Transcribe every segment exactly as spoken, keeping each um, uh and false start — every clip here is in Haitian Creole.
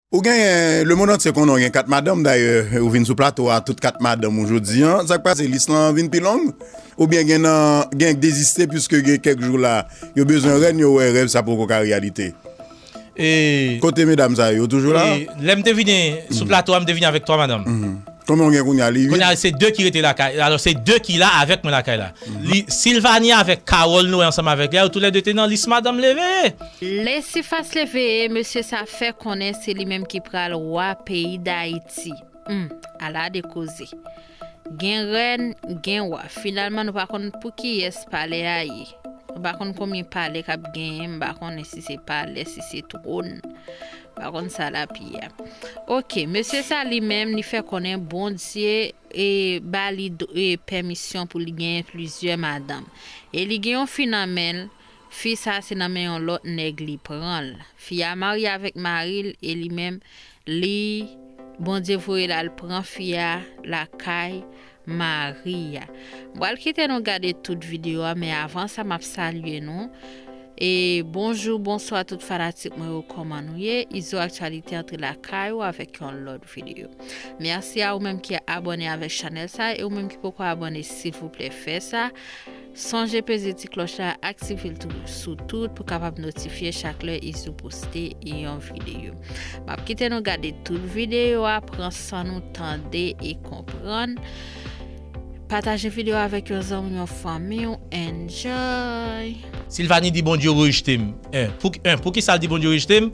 Ou genyen, lemonn antye konnen w gen kat madanm, dayè, ou vin sou plato a, tout kat madanm ou jodi a. Sa k pase, lis lan vin pi long? Oubyen gen nan, gen k deziste, piske gen kèk jou la, yo bezwen rèn, yo wè rèv sa poko ka reyalite. E, Kote medam sa yo, yo toujou la? E, lè m te vini sou plato a, m te vini avèk twa madanm. Konbyen w gen kounye a, li uit? Kounye a, se de ki rete lakay. Alò, se de ki la avèk mwen lakay la. Li, Silvani avèk Carole, nou wè ansanm avèk li a, yo toulède te nan lis madanm leve. Lè Sifas leve, mesye sa fè konnen se li menm ki pral wa peyi Dayiti. Hmm, ala de koze. Gen rèn, gen wa. Finalman, nou pa konn pou kiyès palè a ye. Nou pa konn konbyen palè k ap genyen, m pa konnen si se palè, si se twòn. M pa konn sa l ap ye a. Oke, mesye sa li menm, li fè konnen Bondye e ba li do- e pèmisyon pou li genyen plizyè madanm. E li gen yon fi nan men l, fi sa se nan men yon lòt nèg li pran l. Fi a marye avèk mari l e li menm, li, Bondye voye l al pran fi a lakay mari a. M pral kite nou gade tout videyo a, men avan sa, m ap salye nou. E bonjou, bonswa tout fanatik mwen yo, kòman nou ye? Izo Aktyalite antre lakay ou avèk yon lòt videyo. Mèsi a ou menm ki abòne avèk chanèl sa, e ou menm ki poko abòne, silvouplè fè sa. Sonje peze ti klòch la, aktive l tou sou tout pou kapab notifye chak lè Izo poste yon videyo. M ap kite nou gade tout videyo a, pran san nou tande e konprann. Pataje videyo avèk yon zanmi, yon fanmi w. Enjoy! Silvani di Bondye rejte m. En, pou, en, pou ki sa l di Bondye rejte m?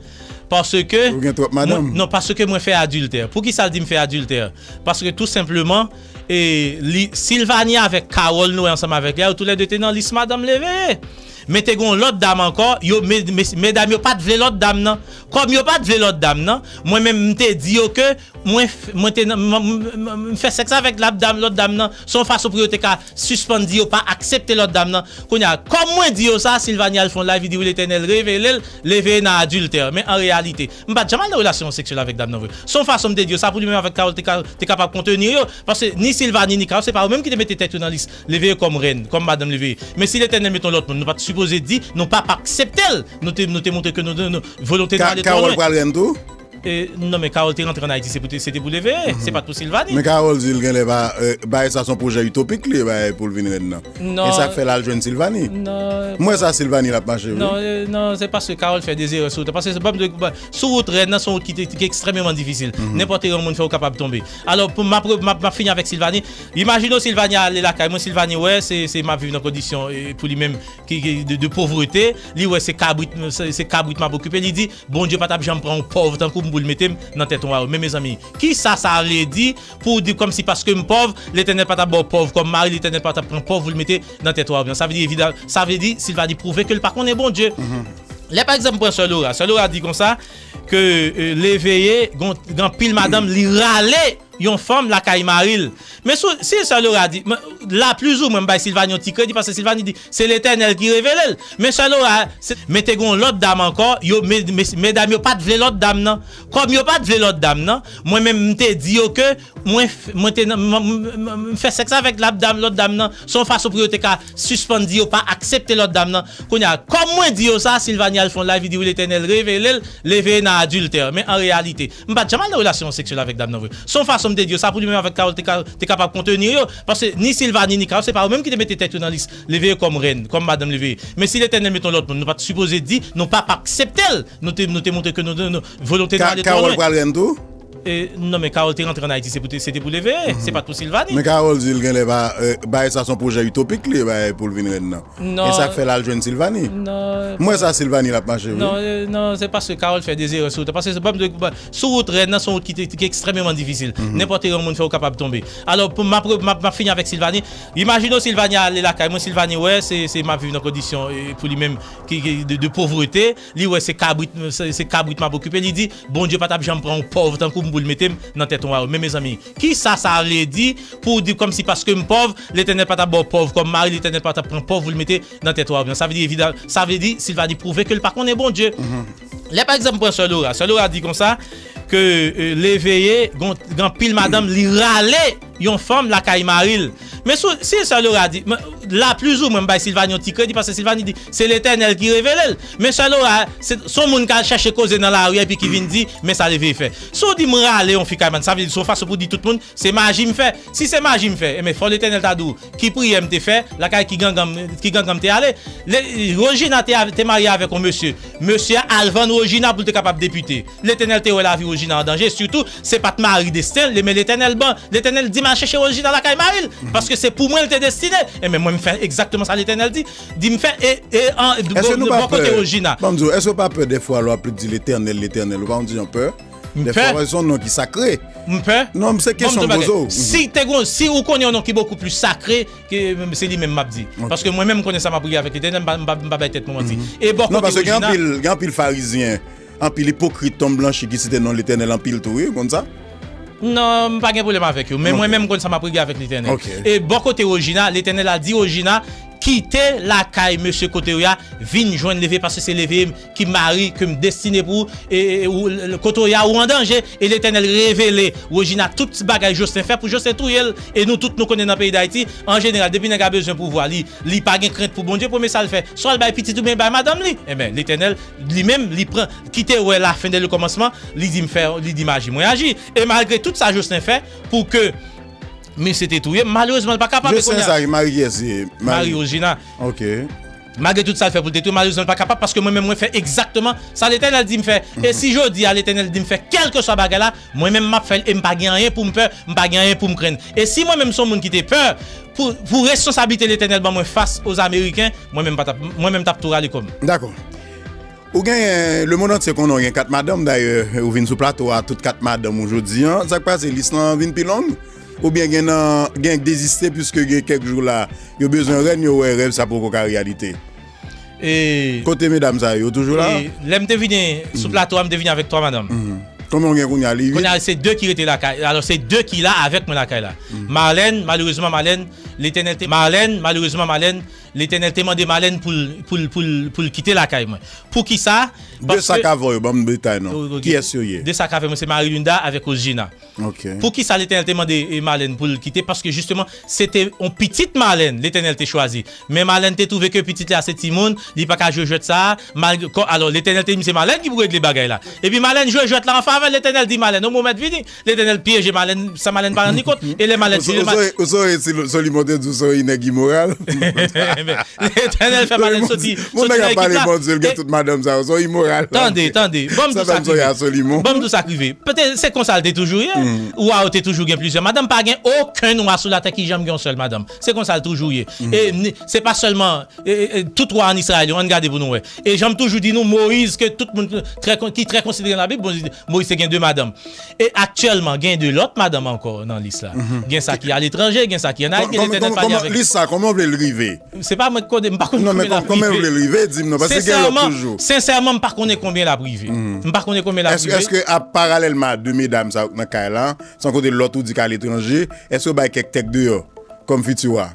Paske Ou gen twòp mwen, madanm. Non, paske mwen fè adiltè. Pou ki sa l di m fè adiltè? Paske tou senpleman, e, li, Silvani avèk Carole, nou wè ansanm avèk li a, yo toulède te nan lis madanm leve. Men te gen yon lòt dam ankò, yo, me- me- medam yo pa t vle lòt dam nan. Kòm yo pa t vle lòt dam nan, mwen menm m te di yo ke mwen f- mwen te nan- m- m- m- m fè sèks avèk la dam, lòt dam nan, se yon fason pou yo te ka sispann di yo pa aksepte lòt dam nan. Kounye a, kòm mwen di yo sa, Silvani al fè yon live, li di wi, Letènèl revele l, leve nan adiltè. Men an reyalite, m pa t janm al nan relasyon seksyèl avèk dam nan vre. Se yon fason m te di yo sa pou li menm avèk Carole te ka- te kapab kontenir yo. Paske ni Silvani ni Carole, se pa yo menm ki te mete tèt yo nan lis leve kòm rèn, kòm madanm leve. Men si Letènèl met yon lòt moun, nou pa t sipoze di, nou pa p aksepte l. Nou te, nou te montre ke nou, nou, nou- volonte nou Ka- ale twò Carole lwen. Pral rèn tou? E, non, men Carole te rantre ann Ayiti, se pou te- se te pou leve, se pa t pou Silvani. Men Carole di l genlè pa, e, bagay sa se yon pwojè itopik li, bagay pou l vin rèn nan. Non. E sa k fè l al jwenn Silvani. Non. M wè sa Silvani l ap mache, wi. Non, e, non, se paske Carole fè de zerè sou wout. Paske se, bon, de- bon, sou wout rèn nan, se yon wout ki, te- ki ekstrèmeman difisil. Nenpòt erè yon moun fè, ou kapab tonbe. Alò, pou m ap, m ap, m ap fini avèk Silvani. Imajine w Silvani ale lakay mwen, Silvani wè, se, se m ap viv nan kondisyon, e, pou li menm, ki, ki- de, de povrete. Li wè se kabrit, se, se kabrit m ap okipe. Li di, Bondye pa t ap janm pran yon pòv tankou m pou l mete m nan tèt yon wawon. Men mezanmi, kisa sa vle di pou w di kòmsi paske m pòv, Letènèl pa t ap ba w pòv kòm mari, Letènèl pa t ap pran pòv pou l mete nan tèt wawon nan? Sa vle di evidan, sa vle di Silvani pwouve ke l pa konnen Bondye. Lè pa egzanp m pran sè Laura, sè Laura di konsa ke, e, leve ye, gen gen anpil madanm li rale yon fanm lakay mari l. Men sou, si sè Laura di, men, la plizoumwen m bay Silvani yon ti kredi, paske Silvani di se Letènèl ki revele l. Men sè Laura, se- men te gen yon lòt dam ankò, yo, me- me- medam yo pa t vle lòt dam nan. Kòm yo pa t vle lòt dam nan, mwen menm m te di yo ke mwen f- mwen te nan- m- m- m- m fè sèks avèk la dam, lòt dam nan, se yon fason pou yo te ka sispann di yo pa aksepte lòt dam nan. Kounye a, kòm mwen di yo sa, Silvani al fè yon live, li di wi, Letènèl revele l, leve nan adiltè. Men an reyalite, m pa t janm al nan relasyon seksyèl avèk dam nan vre. Se yon fason m te di yo sa pou li menm avèk Carole te, ka- te kapab kontenir yo. Paske ni Silvani ni Carole, se pa yo menm ki te mete tèt yo nan lis leve kòm rèn, kòm madanm leve. Men si Letènèl met yon lòt moun, nou pa t sipoze di, nou pa p aksepte l. Nou te, nou te montre ke nou, nou, nou- volonte nou Ka- ale twò Carole lwen. Pral rèn tou? E, non, men Carole te rantre ann Ayiti, se pou te- se te pou leve, se pa t pou Silvani. Men Carole di l genlè pa, e, bagay sa se yon pwojè itopik li, bagay pou l vin rèn nan. Non. E sa k fè l al jwenn Silvani. Non. M wè sa Silvani l ap mache, wi. Non, e, non, se paske Carole fè de zerè sou wout. Paske se, bon, de- bon, sou wout rèn nan, se yon wout ki, te- ki ekstrèmeman difisil. Nenpòt erè yon moun fè, ou kapab tonbe. Alò, pou m ap, m ap, m ap fini avèk Silvani. Imajine w Silvani ale lakay mwen, Silvani wè, se, se m ap viv nan kondisyon, e, pou li menm, ki, ki- de, de povrete. Li wè se kabrit, se, se kabrit m ap okipe. Li di, Bondye pa t ap janm pran yon pòv tankou m pou l mete m nan tèt yon wawon. Men mezanmi, kisa sa vle di pou w di kòmsi paske m pòv, Letènèl pa t ap ba w pòv kòm mari, Letènèl pa t ap pran pòv pou l mete nan tèt wawon nan? Sa vle di evidan, sa vle di Silvani pwouve ke l pa konnen Bondye. Lè pa egzanp m pran sè Laura, sè Laura di konsa ke, e, leve ye, gen gen anpil madanm li rale yon fanm lakay mari l. Men sou, si sè Laura di, men, La, plizoumwen, m bay Silvani yon ti kredi, paske Silvani di, se Letènèl ki revele l. Men sè Laura, se, se yon moun k al chèche koze nan lari a, epi ki vin di, men sa leve e fè. Si w di m rale yon fi kay Madam, sa vle di, se yon fason pou di tout moun, se maji m fè. Si se maji m fè, enben, fò Letènèl ta di w, ki priyè m te fè, lakay ki gangan, ki gangan m te ale. Le, Rojina te, te marye avèk yon mesye. Mesye a al vann Rojina pou l te kapab depite. Letènèl te wè lavi Rojina an danje, sitou, se pa t mari Desten l, men Letènèl ban, Letènèl di m al chèche Rojina lakay mari l, paske se pou mwen l te destine. Enben, mwen, m fè egzakteman sa Letènèl di, di m fè, e, e, an, bò, bò kote Rojina. Ban m di w, èske w pa pè dèfwa lè w ap di Letènèl, Letènèl, ou pa konn ti jan pè? Dèfwa, se yon non ki sakre. M pè? Non, se kesyon m poze w. Si te gon, si ou konnen yon non ki bokou plis sakre, ke, se li menm m ap di. Paske mwen menm, m konnen sa m ap regle avèk Letènèl, m pa, m pa, m pa bay tèt mwen manti. E bò kote Rojina, gen anpil, gen anpil farizyen, anpil ipokrit tonm blanchi ki site non Letènèl anpil tou, wi, ou konn sa? Non, m pa gen pwoblèm avèk yo, men mwen menm, m konn sa m ap regle avèk Letènèl. E bò kote Rojina, Letènèl a di Rojina, kite lakay mesye kote w ya, vin jwenn leve, paske se leve ki mari ke m destine pou ou, e, e, ou, l, kote w ya, ou an danje, e Letènèl revele Rojina tout bagay Josten fè pou Josten touye l, e nou tout nou konnen nan peyi Dayiti, an jeneral, depi nèg la bezwen pouvwa, li, li pa gen krent pou Bondye, premye sa l fè, swa l bay pitit oubyen bay madanm li. Enben, Letènèl, li menm, li pran, kite wè lafen dè le kòmansman, li di m fè, li di m aji, mwen aji. E malgre tout sa Josten fè pou ke mesye te touye, malerezman, l pa kapab, e kounye a. Josten sa, mari kiyès li ye? Mari Rojina. Ok. Malgre tout sa l fè pou l te touye, malerezman, l pa kapab, paske mwen menm, mwen fè egzakteman sa Letènèl di m fè. E si jodi a Letènèl di m fè kèlkeswa bagay la, mwen menm, m ap fè l, e m pa gen anyen pou m pè, m pa gen anyen pou m krenn. E si mwen menm, se yon moun ki te pè pou, pou responsablite Letènèl ban mwen fas o Ameriken, mwen menm, pa t ap, mwen menm, t ap tou rale kò m. Dakò. Ou genyen, lemonn antye konnen w gen kat madanm, dayè, ou vin sou plato a, tout kat madanm ou jodi a. Sa k pase, lis lan vin pi long? Oubyen gen nan, gen k deziste, piske gen kèk jou la, yo bezwen rèn, yo wè rèv sa poko ka reyalite. E, kote medam sa yo, yo toujou la? E, lè m te vini sou plato a, m te vini avèk twa madanm. Konbyen w gen kounye a, li uit? Kounye a, se de ki rete lakay. Alò, se de ki la avèk mwen lakay la. Marlène, malerezman, Marlène, Letènèl te, Marlène, malerezman, Marlène, Letènèl te mande Marlène pou l, pou l, pou l, pou l kite lakay mwen. Poukisa? De sa k avè w yo, ban m detay non. Kiyès yo ye? De sa k avè mwen, se Marilinda avèk Rosgina. Ok. Poukisa Letènèl te mande, e, Marlène pou l kite? Paske jisteman, se te yon pitit Marlène Letènèl te chwazi. Men Marlène te twouve ke pitit la se timoun, li pa ka jwe jwèt sa a, malgre, kò, alò, Letènèl te di m se Marlène ki pou regle bagay la. Epi Marlène jwe jwèt la an favè Letènèl, di Marlène, o, mwen mèt vini. Letènèl pyeje Malèn, san Malèn pa rann li kont. E lè Malèn, si Letènèl fè Malèn soti, soti nan ekip la. Bon, nèg ap pale Bondye, l gen tout madanm sa yo, se yon imoral. Tande, tande. Ban m di w sa k rive. Ban m di w sa k rive. Petèt se konsa l te toujou ye. Wa yo te toujou gen plizyè madanm. Pa gen okenn wa sou latè ki janm gen yon sèl madanm. Se konsa l toujou ye. E se pa sèlman, e, e, tout wa ann Izrayèl yo, ann gade pou nou wè. E jan m toujou di nou, Moyiz, ke tout moun trè, ki trè konsidere nan Labib, Moyiz te gen de madanm. E aktyèlman, gen de lòt madanm ankò nan lis la. Gen sa ki aletranje, gen sa ki ann Ayiti, Letènèl pale avèk. Lis sa, kòman w vle l rive? Se pa mwen ki konnen, m pa konn kòman l ap rive. Non, men kòman w vle l rive, di m non, paske gen lòt toujou. Sensèman, m pa konnen konbyen l ap rive. M pa konnen konbyen l ap rive. Èske, èske a paralèlman a de medam sa yo k nan kay la, san konte lòt ou di k aletranje, èske yo bay kèk tèk deyò kòm fiti wa?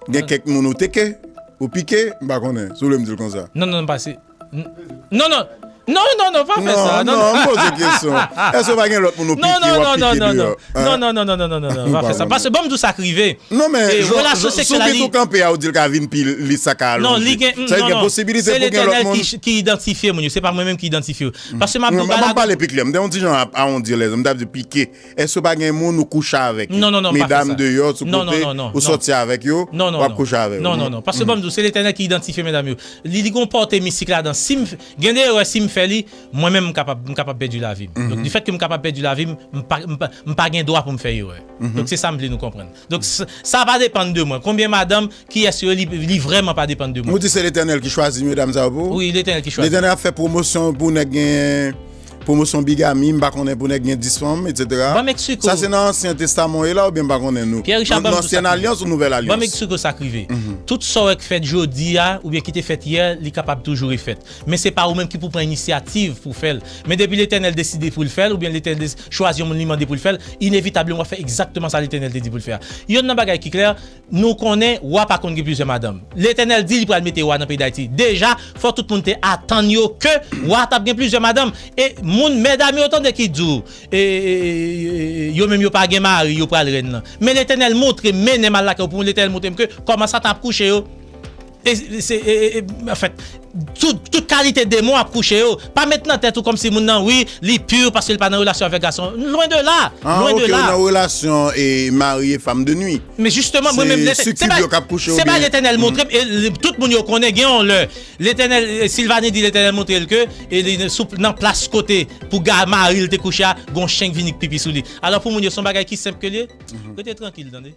Gen kèk moun ou teke, ou pike, m pa konnen, si w vle m di l konsa. Non, non, non, pase. Non, non. Non, non, non, pa fè sa. Non, non, m poze kesyon. Èske pa gen lòt moun ou pike, w ap pike deyò? Non, non, non, non, pa fè sa. Paske ban m di w sa k rive. Non, men, relasyon seksyèl la, li tou kanpe a, ou di l ka vin pi, li sa ka alonje. Non, li gen, sa gen posibilite pou gen lòt moun. Se Letènèl ki, ki idantifye moun yo, se pa mwen menm ki idantifye yo. Paske m ap di w, ban m pale pi klè, m te yon ti jan awondi lèzan, m t ap di pike. Èske w pa gen moun ou kouche avèk yo? Non, non, non, pa fè sa. Medam deyò, sou kote, ou soti avèk yo, w ap kouche avè yo? Non, non, non. Paske ban m di w, se Letènèl ki idantifye medam yo. Li, li gon pòte mistik ladan. Si m f-, gen de erè, si m fè li, mwen menm, m kapab, m kapab pèdi lavi m. Donk, difèt ke m kapab pèdi lavi m, m pa, m pa, m pa gen dwa pou m fè erè. Donk, se sa m vle nou konprann. Donk, s-, sa pa depann de mwen. Konbyen madanm, kiyès yo, li, li vrèman pa depann de mwen. Ou di se Letènèl ki chwazi medam sa yo pou ou? Wi, Letènèl ki chwazi. Letènèl ap fè pwomosyon pou nèg gen pwomosyon bigami, m pa konnen pou nèg gen dis fanm, etsetera. Ban m eksplike w. Sa se nan Ansyen Testaman w ye la oubyen m pa konnen nou? Pierre Richard, ban m di w sa k rive. Nan Ansyen Alyans ou Nouvèl Alyans? Ban m eksplike w sa k rive. Tout sa w wè k fèt jodi a, oubyen ki te fèt yè, li kapab toujou refèt. Men se pa ou menm ki pou pran inisyativ pou fè l. Men depi Letènèl deside pou l fè l, oubyen Letènèl des-, chwazi yon moun li mande pou l fè l, inevitableman w ap fè egzakteman sa Letènèl te di pou l fè a. Youn nan bagay ki klè, nou konnen wa pa konn gen plizyè madanm. Letènèl di li pral mete wa nan peyi Dayiti. Deja, fò tout moun te atann yo ke wa t ap gen plizyè madanm. E Moun, medam yo tande ki di w, e, e, e, e, yo menm yo pa gen mari, yo pral rèn nan. Men Letènèl montre m, mennen m al lakay yo pou Letènèl montre m ke kòman Satan ap kouche yo. E, se, e, e, e, anfèt, tout, tout kalite demon ap kouche yo. Pa met nan tèt ou kòmsi moun nan, wi, li pi paske li pa nan relasyon avèk gason. Lwen de la, Ah, lwen ok, de ou la. Nan relasyon e mari e fam de nwi. Men jisteman, mwen Se menm, Lete- Sukib se pa- yo k ap kouche se pa oubyen- Letènèl montre m, e li- tout moun yo konnen gen yon lè. Letènèl, e, Silvani di Letènèl montre l ke, e li sou, nan plas kote pou ga mari l te kouche a, gon chen k vini k pipi sou li. Alò pou moun yo, se yon bagay ki senp ke li ye. Rete trankil, tande.